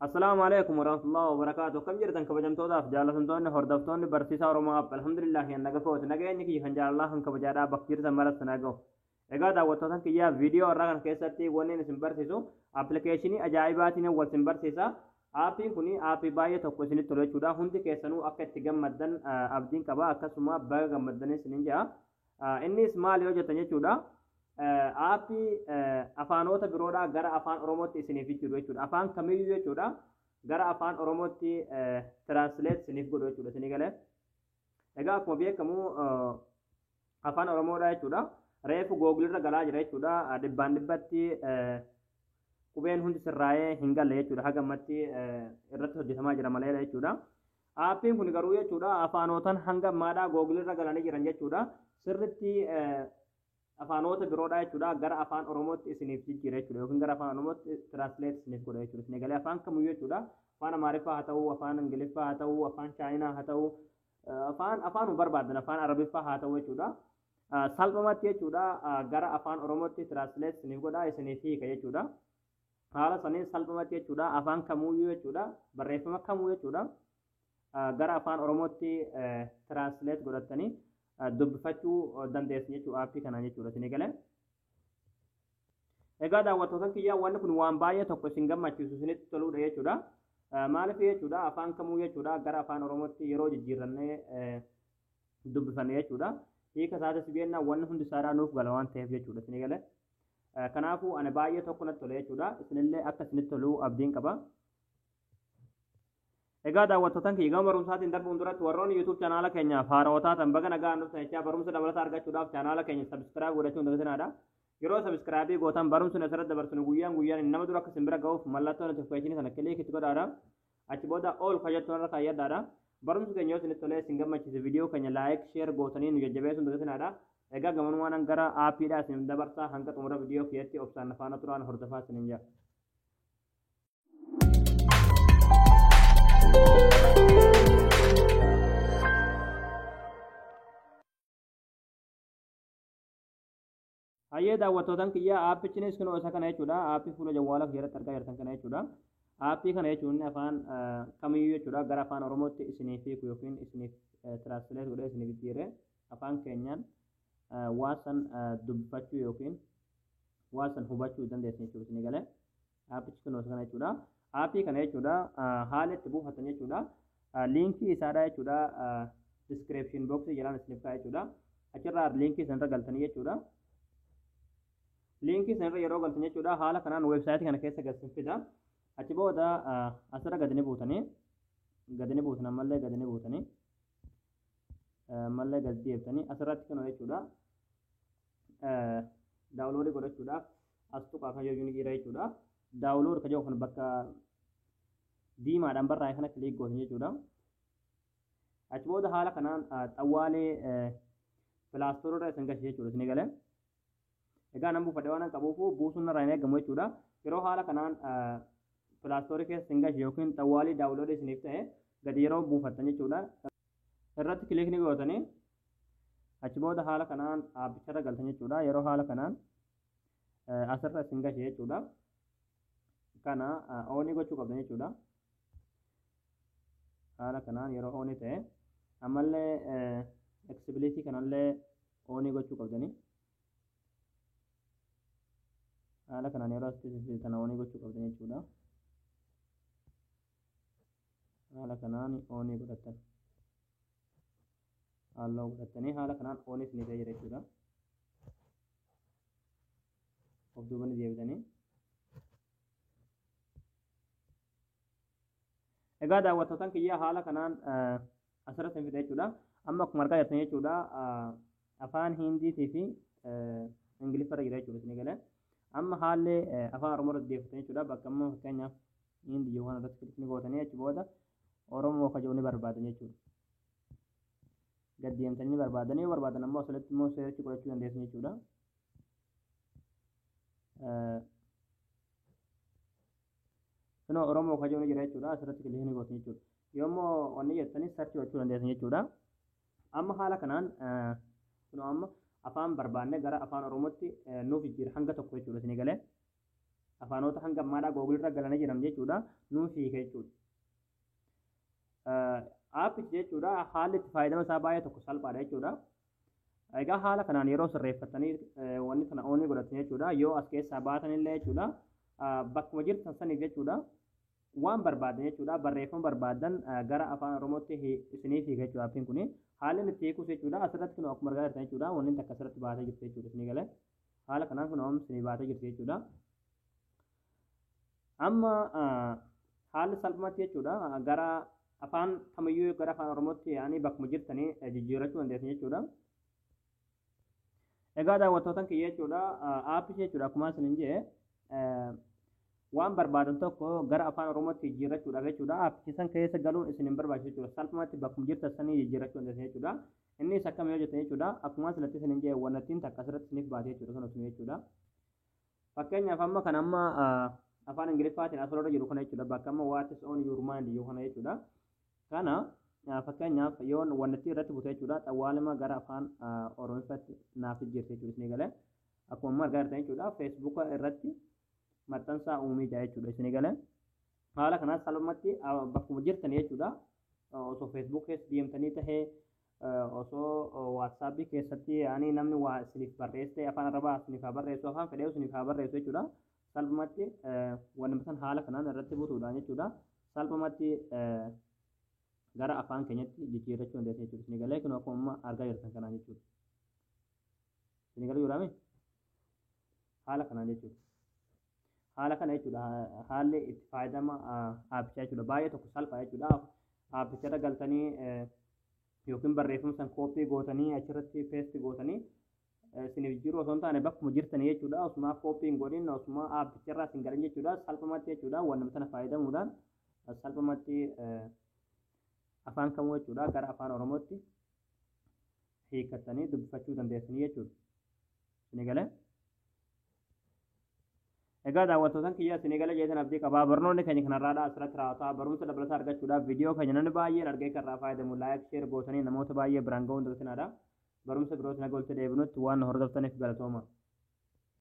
Assalaamu alaikum warahmatullahi wabarakaatu. Akkam jirtan kabajamtootaaf jaalatamtoonni hordoftoonni barsiisaa Oromoo App? Alhamdulillah, naga kooti. Nageenyi kiyya kan jaalalaa kan kabajaadhaa bakka jirtan maratti na gahu. Egaa daawwattoota kiyyaa, viidiyoo irraa kana keessatti wanni isin barsiisu appilikeeshinii ajaa'ibaatiin wal isin barsiisa. Aappiin kun aappii baay'ee tokko isinitti tolu jechuudha. Hundi keessanuu akka itti gammaddan abdiin qaba. Akkasuma baga gammaddanis isinin jedha. Innis maal yoo jettan jechuudha. Aappii afaanota biroodhaa gara afaan Oromootti isiniif jijjiiru jechuudha. Afaan kamiyyuu jechuudha. Gara afaan Oromootti translate isiniif godhu jechuudha. Isinii galee. Egaa akkuma beekamu afaan Oromoodha jechuudha. Reefu Google irra galaa jira jechuudha. Dhibbaan dhibbatti qubeen hundi sirraa'ee hin galle jechuudha. Haga ammatti irratti hojjetamaa jira maleedha jechuudha. Aappiin kun garuu jechuudha afaanotan hanga ammaadhaa Google irra galanii jiran jechuudha. Sirritti afaanota biroodhaa jechuudha gara afaan Oromootti isiniif jijjiira jechuudha, yookiin gara afaan Oromootti translate isiniif godha jechuudha. Isin egalee afaan kamiyyuu jechuudha. Afaan Amaariffaa haa ta'uu, afaan Ingiliffaa haa ta'uu, afaan Chaayinaa haa ta'uu, afaan afaanuma barbaadan, afaan Arabiffaa haa ta'uu jechuudha. Salphumatti jechuudha gara afaan Oromootti translate isiniif godha, isiniif hiika jechuudha. Haala saniin salphumatti jechuudha afaan kamuyyuu jechuudha, barreeffama kamuu jechuudha, gara afaan Oromootti translate godhattanii dubbifachuu dandeessu jechuudha aappii kanaan jechuudha, isin egalee. Egaa daawwattoota kiyyaa, wanni kun waan baay'ee tokko isin gammachiisu, isinitti toludha jechuudha. Maaliif jechuudha, afaan kamuu jechuudha gara afaan Oromootti yeroo jijjiirrannee dubbifanne jechuudha. Hiika isaatis beekna, wanni hundi isaadhaa nuuf gala waan ta'eef jechuudha, isin egalee. Kanaafuu ani baay'ee tokko natti tole jechuudha. Isinillee akka isinitti tolu abdiin qaba. Egaa daawwattootan kiyya, gama barumsaatiin darbuun duratti warroonni YouTube chaanaala keenyaaf haarawaa taatan baga nagaan dhuftan jechaa, barumsa dabalataa argachuudhaaf chaanaala keenya subscribe godhachuun dagatinaadha. Yeroo subscribe gootan barumsi asirratti dabarsinu guyyaan guyyaan nama dura akka isin bira ga'uuf mallattoo notification sana click itti godhaadha. Achi booda all kajettuun irra kaayyadhaadha. Barumsi keenya yoo isinitti tolee isin gammachiise, viidiyoo keenya like, share gootanii nu jajjabeessuun dagatinaadha. Egaa gamanumaan gara aappiidhaa isin dabarsaa, hanga xumura viidiyoo kiyyatti obsaan faana turaan hordofaa isinin jedha. Hayyee daawwattootan kiyya, aappichinis kunoo isa kana jechuudha. Aappii fuula jawwaala irratti argaa jirtan kana jechuudha. Aappii kana jechuun afaan kamiyyuu jechuudha gara afaan Oromootti isiniif hiiku yookiin isiniif translate godhee isiniif jijjiire, afaan keenyaan waa san dubbifachuu yookiin waa san hubachuu dandeessan jechuudha, isinii galee. Aappichi kunoo isa kana jechuudha. Aappii kana jechuudha haala itti buufatan jechuudha. Liinkii isaadha jechuudha description box jalaan isiniif kaa'e jechuudha. Achirraa liinkii sanarra galtanii jechuudha. Liinkii sanarra yeroo galtan jechuudha, haala kanaan weebsaayitii kana keessa gad isin fida. Achi booda asirra gadi ni buutanii, gadi ni buutan, ammallee gadi ni buutanii, ammallee gadi deebitanii asirratti kunoo jechuudha. Download godhachuudhaaf as tuqaa kan jedhu ni jira jechuudha. Download kan jedhu kun bakka diimaadhaan barraa'e kana click gootan jechuudha. Achi booda haala kanaan xawwaalee Play Store irra isin galche jechuudha, isin galee. Egaa nan buufadhe waan qabuuf buusuun narraa hin eegamu jechuudha. Yeroo haala kanaan Play Store keessa isin galche yookiin xawwaalee download isiniif ta'e, gadi yeroo buufattan jechuudha. Irratti click ni gootanii, achi booda haala kanaan aappicharra galtan jechuudha. Yeroo haala kanaan asirra isin galche jechuudha. Kana on gochuu qabdan jechuudha. Haala kanaan yeroo on ta'e, ammallee accessibility kanallee on gochuu qabdanii. Haala kanaan yeroo asitti kana on gochuu qabdan jechuudha. Haala kanaan on godhattan. Halluu godhattanii haala kanaan on isinii ta'ee jira jechuudha. Of duuba ni deebitanii. Egaa daawwattootan kiyya, haala kanaan asirratti hin fide jechuudha. Amma akkuma argaa jirtan jechuudha, afaan Hindiitii fi Ingiliffarra jira jechuudha, isinii galee. Amma haalli afaan Oromoo irratti deebifatan jechuudha. Bakka amma fakkeenyaaf Hindii yookaan irratti click ni gootanii, achi booda Oromoo ka jedhu ni barbaadan jechuudha. Gad deemtanii ni barbaadanii, yoo barbaadan ammoo asirratti immoo search godhachuu dandeessan jechuudha. Kunoo Oromoo ka jedhu ni jira jechuudha. Asirratti click ni gootan jechuudha. Yoommoo wanni jettanii search gochuu dandeessan jechuudha. Amma haala kanaan kunoo amma afaan barbaanne gara afaan Oromootti nuuf jijjiira hanga tokko jechuudha, isinii galee. Afaanota hanga ammaadhaa Google irra galanii jiran jechuudha nuuf hiika jechuudha. Aappichi jechuudha haalli itti fayyadama isaa baay'ee tokko salphaadha jechuudha. Egaa haala kanaan yeroo sirreeffatanii wanni sana oonii godhatan jechuudha, yoo as keessaa baatanillee jechuudha, bakkuma jirtan saniif jechuudha, waan barbaadan jechuudha, barreeffama barbaadan gara afaan Oromootti isiniif hiika jechuudha aappiin kuni. Haalli inni itti hiikus jechuudha asirratti kun akkuma argaa jirtan jechuudha, wanni takka asirratti baatee jirti jechuudha isinii galee. Haala kanaan kun amma isinii baatee jirti jechuudha. Amma haalli salphumatti jechuudha gara afaan kamiyyuu gara afaan Oromootti yaa'anii bakkuma jirtanii jijjiirrachuu dandeessan jechuudha. Egaa daawwattootan kiyya jechuudha, aappii jechuudha akkuma isinin jedhe waan barbaadan tokko gara afaan Oromootti jijjiirrachuudhaaf jechuudha aappii san keessa galuun isin hin barbaachisu jechuudha. Salphumatti bakkuma jirtan sanii jijjiirrachuu dandeessan jechuudha. Innis akkam yoo jettan jechuudha, akkuma asirratti isinin jedhe wannattiin takka asirratti isiniif baate jechuudha kan osuma jechuudha. Fakkeenyaaf amma kan amma afaan Ingiliffaatiin asirra jiru kana jechuudha, bakka amma "What is on your mind" jiru kana jechuudha. Kana fakkeenyaaf yoon wannattii irratti bute jechuudha, xawwaalima gara afaan Oromiffaatti naaf jijjiirte jechuudha isinii galee. Akkuma amma argaa jirtan jechuudha, Feesbuuka irratti maxxansaa uumii jira jechuudha isinii galee. Haala kanaas salphumatti bakkuma jirtan jechuudha, osoo Facebook keessa deemtanii tahee, osoo WhatsAppii keessatti yaani namni waa isiniif barreesse, afaan Arabaa isiniif haa barreessu, afaan fedhee isiniif haa barreessu jechuudha. Salphumatti wanni san haala kanaan irratti butuudhaan jechuudha, salphumatti gara afaan keenyatti jijjiirrachuu dandeessa jechuudha. Isinii galee? Kun akkuma amma argaa jirtan kanaan jechuudha. Isinii galee jiraame? Haala kanaan jechuudha. Haala kana jechuudha haalli itti fayyadama aappichaa jechuudha. Baay'ee tokko salphaa jechuudha. Aappicharra galtanii yookiin barreeffama san copy gootanii achirratti paste gootanii isiniif jiru osoo hin taane, bakkuma jirtanii jechuudha. Osuma copy hin godhin, osuma aappicharraa isin galan jechuudha. Salphumatti jechuudha wanuma sana fayyadamuudhaan salphumatti afaan kamuu jechuudha gara afaan Oromootti hiikkattanii dubbifachuu dandeessanii jechuudha. Isinii galee? Egaa daawwattootan kiyya, isinii galee jeetan abdii qabaa. Barnoonni keenya kanarraadhaa asirratti raawwataa. Barumsa dabalataa argachuudhaaf viidiyoo keenya namni baay'een argee kan irraa fayyadamu like, share gootanii namoota baay'ee biraan ga'uun dagatinadha. Barumsa biroos naga walitti deebinutti waan nu hordoftaniif galatooma.